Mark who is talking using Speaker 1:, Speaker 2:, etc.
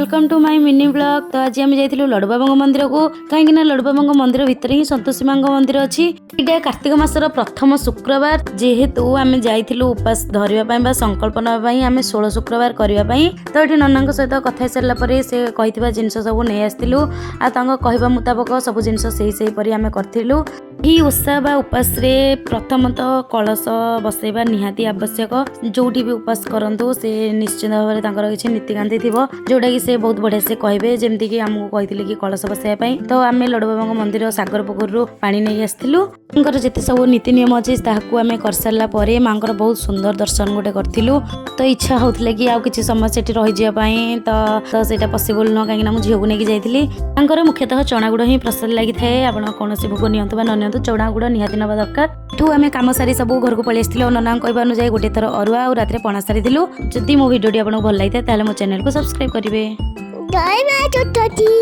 Speaker 1: Welcome to my mini vlog. ତ ଆଜି ଆମେ ଯାଇଥିଲୁ ଲଡୁବାବାଙ୍କ ମନ୍ଦିରକୁ, କାହିଁକି ନା ଲଡୁବାବାଙ୍କ ମନ୍ଦିର ଭିତରେ ହିଁ ସନ୍ତୋଷୀ ମାଙ୍କ ମନ୍ଦିର ଅଛି। ଏଇଟା କାର୍ତ୍ତିକ ମାସର ପ୍ରଥମ ଶୁକ୍ରବାର। ଯେହେତୁ ଆମେ ଯାଇଥିଲୁ ଉପାସ ଧରିବା ପାଇଁ ବା ସଂକଳ୍ପ ନେବା ପାଇଁ, ଆମେ 16 ଶୁକ୍ରବାର କରିବା ପାଇଁ। ତ ଏଠି ନନାଙ୍କ ସହିତ କଥା ହେଇସାରିଲା ପରେ ସେ କହିଥିବା ଜିନିଷ ସବୁ ନେଇ ଆସିଥିଲୁ ଆଉ ତାଙ୍କ କହିବା ମୁତାବକ ସବୁ ଜିନିଷ ସେଇ ସେହିପରି ଆମେ କରିଥିଲୁ। ଏହି ଓଷା ବା ଉପାସରେ ପ୍ରଥମତଃ କଳସ ବସେଇବା ନିହାତି ଆବଶ୍ୟକ। ଯୋଉଠି ବି ଉପାସ କରନ୍ତୁ, ସେ ନିଶ୍ଚିତ ଭାବରେ ତାଙ୍କର କିଛି ନୀତିକାନ୍ତି ଥିବ, ଯୋଉଟାକି ସେ ବହୁତ ବଢ଼ିଆ ସେ କହିବେ। ଯେମିତିକି ଆମକୁ କହିଥିଲେ କି କଳସ ବସେଇବା ପାଇଁ, ତ ଆମେ ଲଡୁବାବାଙ୍କ ମନ୍ଦିର ସାଗର ପୋଖରୀରୁ ପାଣି ନେଇ ଆସିଥିଲୁ। ତାଙ୍କର ଯେତେ ସବୁ ନୀତି ନିୟମ ଅଛି, ତାହାକୁ ଆମେ କରିସାରିଲା ପରେ ମାଙ୍କର ବହୁତ ସୁନ୍ଦର ଦର୍ଶନ ଗୋଟେ କରିଥିଲୁ। ତ ଇଚ୍ଛା ହଉଥିଲା କି ଆଉ କିଛି ସମୟ ସେଠି ରହିଯିବା ପାଇଁ, ତ ସେଇଟା ପସିବଲ୍ ନୁହଁ, କାହିଁକିନା ମୁଁ ଝିଅକୁ ନେଇକି ଯାଇଥିଲି। ତାଙ୍କର ମୁଖ୍ୟତଃ ଚଣାଗୁଡ଼ ହିଁ ପ୍ରସାଦ ଲାଗିଥାଏ। ଆପଣ କୌଣସି ଭୋଗ ନିଅନ୍ତୁ ବା ନ ନିଅନ୍ତୁ, ଚଣା ଗୁଡ଼ ନିହାତି ନେବା ଦରକାର। ଏଠୁ ଆମେ କାମ ସାରି ସବୁ ଘରକୁ ପଳେଇ ଆସିଥିଲୁ ଆଉ ନନାଙ୍କ କହିବା ଅନୁଯାୟୀ ଗୋଟେ ଥର ଅରୁଆ ଆଉ ରାତିରେ ପଣା ସାରିଥିଲୁ। ଯଦି ମୋ ଭିଡ଼ିଓଟି ଆପଣଙ୍କୁ ଭଲ ଲାଗିଥାଏ, ତାହେଲେ ମୋ ଚ୍ୟାନେଲକୁ ସବସ୍କ୍ରାଇବ୍ କରିବେ।
Speaker 2: ଜୟ ମା ଚତୁର୍ଥୀ।